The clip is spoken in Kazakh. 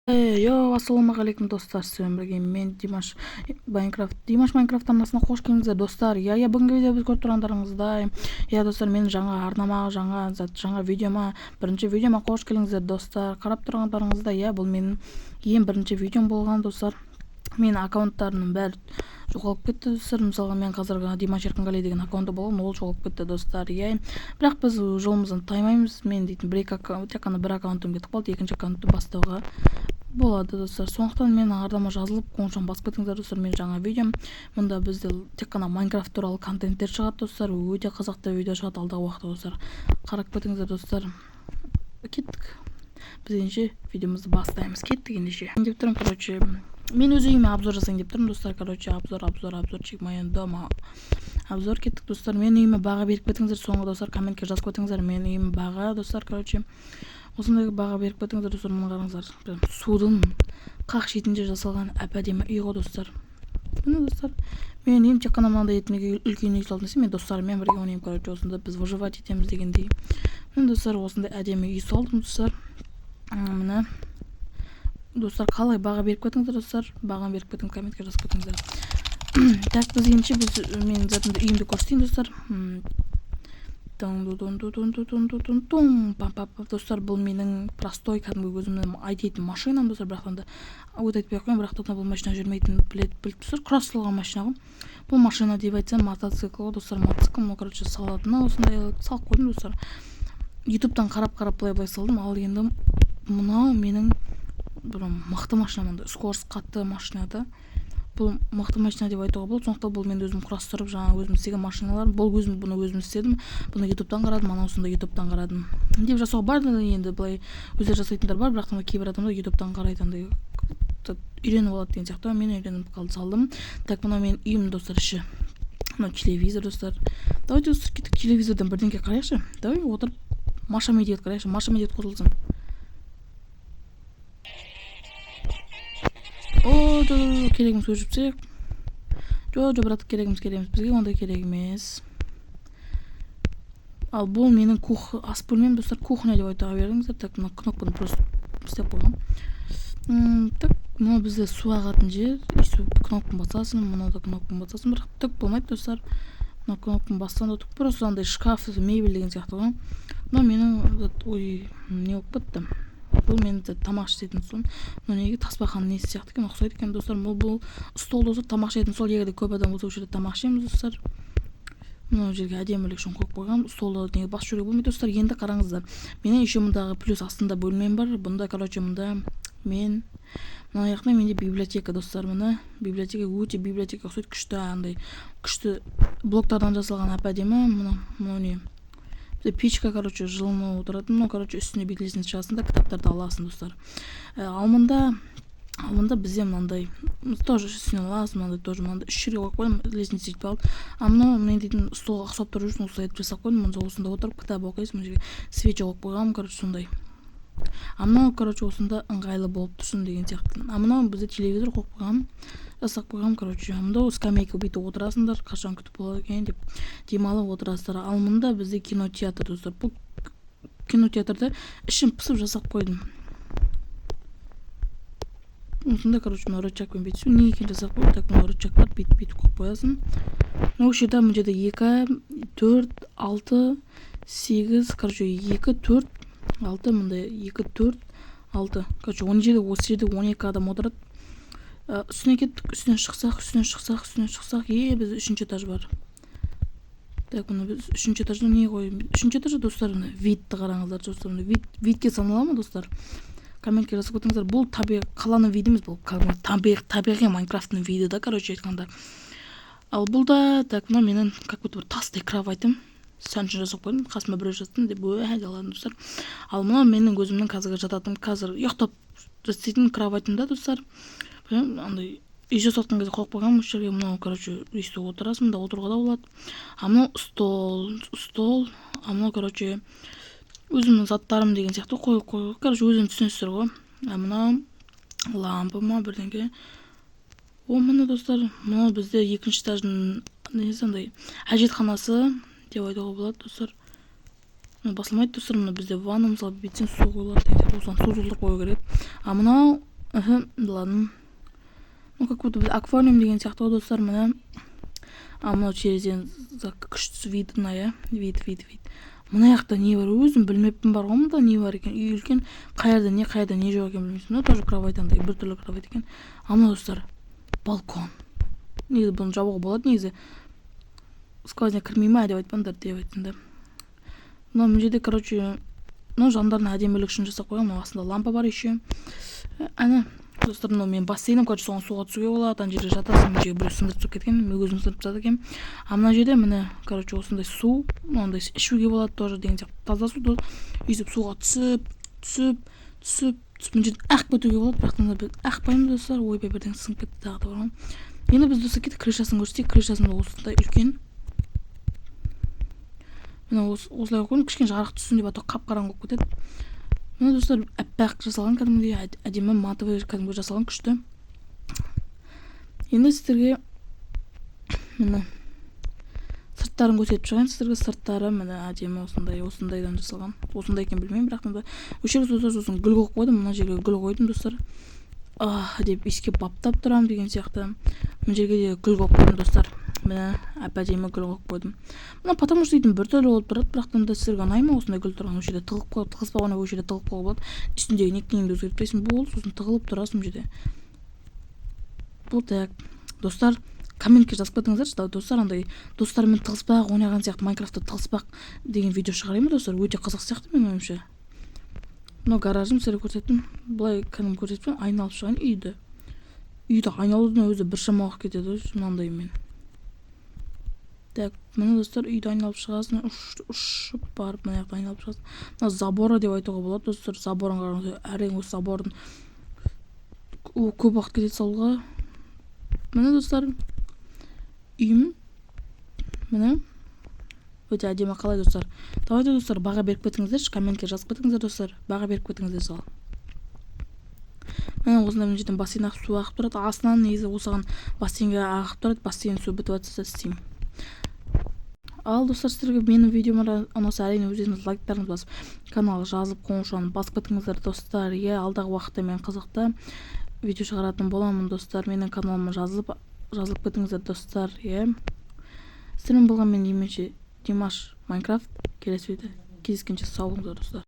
Йоу, ассалаумағалейкум, достар! Сіздермен бірге мен, Димаш Майнкрафт. Димаш Майнкрафт арнасына қош келдіңіздер, достар. Иә, бүгінгі видео, біз көріп тұрғандарыңыздай, иә, достар, менің жаңа арнама, жаңа зат, жаңа видеома, бірінші видеома қош келдіңіздер, достар. Қарап тұрғандарыңыздай, иә, бұл менің ең бірінші видеом болған, достар. Менің аккаунттарымның бәрі жоғалып кетті, достар. Мысалға, мен қазіргі Димаш Еркінғали деген аккаунты болған, ол жоғалып кетті, достар. Иә, бірақ біз жолымыздан таймаймыз. Мен дейтін бір екі аккаунт, тек қана бір аккаунтым кетіп қалды, екінші аккаунтты бастауға болады, достар. Сондықтан менің арнама жазылып, қоңырауын басып кетіңіздер, достар. Менің жаңа видеом, мұнда бізде тек қана Майнкрафт туралы контенттер шығады, достар. Өте қызықты видео шығады алдағы уақытта, достар. Қарап кетіңіздер, достар. Кеттік, біз ендеше видеомызды бастаймыз. Кеттік ендеше деп тұрмын. Короче, мен өз үйіме обзор жасайын деп тұрмын, достар. Короче, обзор, обзор, обзорчик, мое дома обзор. Кеттік, достар. Менің үйіме баға беріп кетіңіздер соңғы, достар. Комментке жазып кетіңіздер менің үйіме баға, достар. Короче, осындай баға беріп кетіңіздер, достар. Мына қараңыздар, прям судың қақ шетінде жасалған әп әдемі үй ғой, достар. Міне, достар, менің үйім. Тек қана мынандай етіп неге үлкен үй салдым десем, мен достарыммен бірге ойнаймын. Короче, осында біз выживать етеміз дегендей. Міне, достар, осындай әдемі үй салдым, достар. Міне, достар, қалай баға беріп кетіңіздер, достар. Бағаны беріп кетіңіз, комментке жазып кетіңіздер. Так, біз ендеше, біз менің затымды, үйімді көрсетейін, достар. Тун тун тун тун тун тун пам пам. Достар, бұл менің простой, кәдімгі өзімнің айдайтын машинам, достар. Бірақ та өте айтпай ақ қояйын, бірақ та бұл машина жүрмейтінін біледі, біліп тұрсыздар. Құрастырылған машина ғой бұл. Машина деп айтсам, мотоцикл ғой, достар, мотоцикл. Ну, короче, салатыны осындай салып қойдым, достар. Ютубтан қарап қарап былай былай салдым. Ал енді мынау менің бір мықты машинам, андай скорость қатты машина да. Бұл мықты машина деп айтуға болады. Сондықтан бұл мен өзім құрастырып, жаңағы өзім істеген машиналарым. Бұл өзім, бұны өзім істедім. Бұны ютубтан қарадым, ананысын да ютубтан қарадым деп жасауға бар. Енді былай өздері жасайтындар бар, бірақ та кейбір адамдар ютубтан қарайды, андай үйреніп алады деген сияқты. Мен үйреніп қалды, салдым. Так, мынау менің үйім, достар, іші. Мынау телевизор, достар. Давайте, достар, кеттік, телевизордан бірдеңке қарайықшы. Давай отырып Маша Медведь қарайықшы. Маша Медведь қосылсын. О, жоқ, жоқ, керек емес, өшіріп тастайық. Жоқ, жоқ, брат, керек емес, керек емес, бізге ондай керек емес. Ал бұл менің ас бөлмем, достар, кухня деп айта беріңіздер. Так, мына кнопканы просто істеп қойғанмын. Так, мынау бізде су ағатын жер. Өйстіп кнопканы басасың, мынау да кнопканы басасың, бірақ түк болмайды, достар. Мына кнопканы бассаң да түк, просто андай шкаф, мебель деген сияқты ғой. Мынау менің, ой, не болып кетті? Бұл менің тамақ ішетін столым. Мынау неге тасбақаның несі сияқты екен, ұқсайды екен, достар. Бұл стол, достар, тамақ ішетін стол. Егер де көп адам болса, осы жерде тамақ ішеміз, достар. Мынау жерге әдемілік үшін қойып қойғанмын столды, неге басып жүруге болмайды, достар. Енді қараңыздар, менің еще мындағы плюс астында бөлмем бар. Бұнда, короче, мында мен, мына жақта менде библиотека, достар. Міне, библиотека, өте библиотека ұқсайды, күшті, андай күшті блоктардан жасалған, әп әдемі. Мынау не? Бізде печка, короче, жылынып отыратын. Ну, короче, үстіне бүйтіп лестница шығасың да, кітаптарды аласың, достар. Ал мында бізде мынандай тоже үстіне аласың, мынандай тоже, мынандай үш жерге қойып қойдым, лестница жетпей қалды. А мынау мен дейтін столға ұқсап тұру үшін осылай етіп жасап қойдым. Мында осында отырып кітап оқисың. Мына жерге свеча қойып қойғанмын, короче, сондай. А мынау, короче, осында ыңғайлы болып тұрсын деген сияқты. А мынау бізде телевизор қойып қойғанмын, жасап қойғанмын. Короче, мында скамейка, бүйтіп отырасыңдар, қашан күтіп болады екен деп демалып отырасыздар. Ал мында бізде кинотеатр, достар. Бұл кинотеатрда ішім пысып жасап қойдым осында. Короче, мына рычагпен бүйтіп, не екенін жасап қойдым. Так, мына рычаг бар, бүйтіп бүйтіп қойып қоясың. Мына осы жерде, мына жерде екі, төрт, алты, сегіз, короче, екі, төрт, алты, мындай екі, төрт, алты, короче, он жерде, осы жерде 12 адам отырады. Үстіне кеттік. Үстіне шықсақ, үстіне шықсақ, үстіне шықсақ, е, бізде үшінші этаж бар. Так, мына біз үшінші этажда не ғой? Үшінші этажда, достар, мына видті қараңыздар, достар. Мына вид видке санала ма, достар? Комментке жазып кетіңіздер. Бұл табиғи қаланың виді емес, бұл кәдімгі табиғи Майнкрафттың виді да, короче айтқанда. Ал бұл да, так, мынау менің как будто бір тастай кроватім, сән үшін жасап қойдым, қасыма біреу жаттым деп уә аладым, достар. Ал мынау менің өзімнің қазіргі жататын, қазір ұйықтап істейтін кроватім да, достар. Прям андай үй жасап жатқан кезде қойып қойғанмын осы жерге. Мынау, короче, өйстіп отырасың, мында отыруға да болады. А мынау стол, стол. А мынау, короче, өзімнің заттарым деген сияқты қой, қой, короче, өзің түсінесіздер ғой. А мынау лампа ма, бірдеңке. О, міне, достар, мынау бізде екінші этаждың несі, андай әжетханасы деп айтуға болады, достар. Мына басылмайды, достар. Мына бізде ванна, мысалы, бүйтсең, су құйылады деген сияқты. Осыған су толтырып қою керек. А мынау Ладно, ну, как будто аквариум деген сияқты ғой, достар. Міне, а мынау терезеден күшті видно, иә, вид, вид, вид. Мына жақта не бар, өзім білмеппін бар ғой, мында не бар екен. Үй үлкен, қай жерде не, қай жерде не жоқ екенін білмейсің. Мынау тоже кровать, андай біртүрлі кровать екен. А мынау, достар, балкон. Негізі бұны жабуға болады, негізі сквозняк кірмей ма деп айтпаңдар деп айттым да. Мынау мына жерде, короче, мынау жандарына әдемілік үшін жасап қойған. Мынау астында лампа бар еще. Әне, достар, мынау менің бассейнім. Короче, соған суға түсуге болады. Ана жерде жатасың. Мына жерге біреу сындырып тастап кеткен, мен өзім сындырып тастады екенмін. А мына жерде, міне, короче, осындай су, мынандай ішуге болады тоже деген сияқты, таза су. Өйстіп суға түсіп, түсіп, түсіп, түсіп, мына жерден ағып кетуге болады, бірақ та біз ақпаймыз, достар. Ойбай, бірдеңе сынып кетті тағы да бар ғой. Енді біз, достар, кеттік, крышасын көрсетейік. Крышасында осындай үлкен, міне, осылай қойдым, кішкене жарық түссін деп, а то қап қараңғы болып кетеді. Міне, достар, аппақ жасалған, кәдімгідей әдемі матовый, кәдімгі жасалған, күшті. Енді сіздерге, міне, сырттарын көрсетіп шығайын сіздерге. Сырттары, міне, әдемі осындай, осындайдан жасалған, осындай екенін білмеймін, бірақ та осы жерге, достар, сосын гүл қойып қойдым. Мына жерге гүл қойдым, достар, ах деп иіскеп, баптап тұрамын деген сияқты. Мына жерге де гүл қойып қойдым, достар. Міне, әп әдемі гүл қойып қойдым мына, потому что дейтін біртүрлі болып тұрады, бірақ та сіздерге ұнай ма осындай гүл тұрған? Осы жерде тығып қойып, тығыспай қоймай, осы жерде тығып қоюға болады. Үстіндегі никнеймді өзгертпейсің, болды, сосын тығылып тұрасың бұл жерде. Бұл так, достар, комментке жазып кетіңіздерші, достар. Андай достармен тығыспақ ойнаған сияқты, Майнкрафтта тығыспақ деген видео шығарайын ба, достар? Өте қызық сияқты менің ойымша. Мынау гаражым, сіздерге көрсеттім. Былай кәдімгі көрсетпеймін, айналып шығайын үйді. Үйді айналудың өзі біршама уақыт кетеді ғой мынандаймен. Так, міне, достар, үйді айналып шығасың, ұшып барып, мына жақта айналып шығасың. Мына заборы деп айтуға болады, достар. Заборын қараңыз, әрең осы заборын көп уақыт кетеді салуға. Міне, достар, үйім, міне, өте әдемі. Қалай, достар? Давайте, достар, баға беріп кетіңіздерші, комментке жазып кетіңіздер, достар, баға беріп кетіңіздер. Сол, міне, осындай. Мына жерден бассейн ағып, су ағып тұрады астынан. Негізі осыған бассейнге ағып тұрады. Бассейн су бітіп жатса, істеймін. Ал, достар, сіздерге менің видеом ұнаса, әрине, өздеріңіз лайктарыңызды басып, каналға жазылып, қоңырауын басып кетіңіздер, достар. Иә, алдағы уақытта мен қызықты видео шығаратын боламын, достар. Менің каналыма жазылып кетіңіздер, достар. Иә, сіздермен болған мен, Димаш Майнкрафт. Келесі видеода кездескенше сау болыңыздар, достар.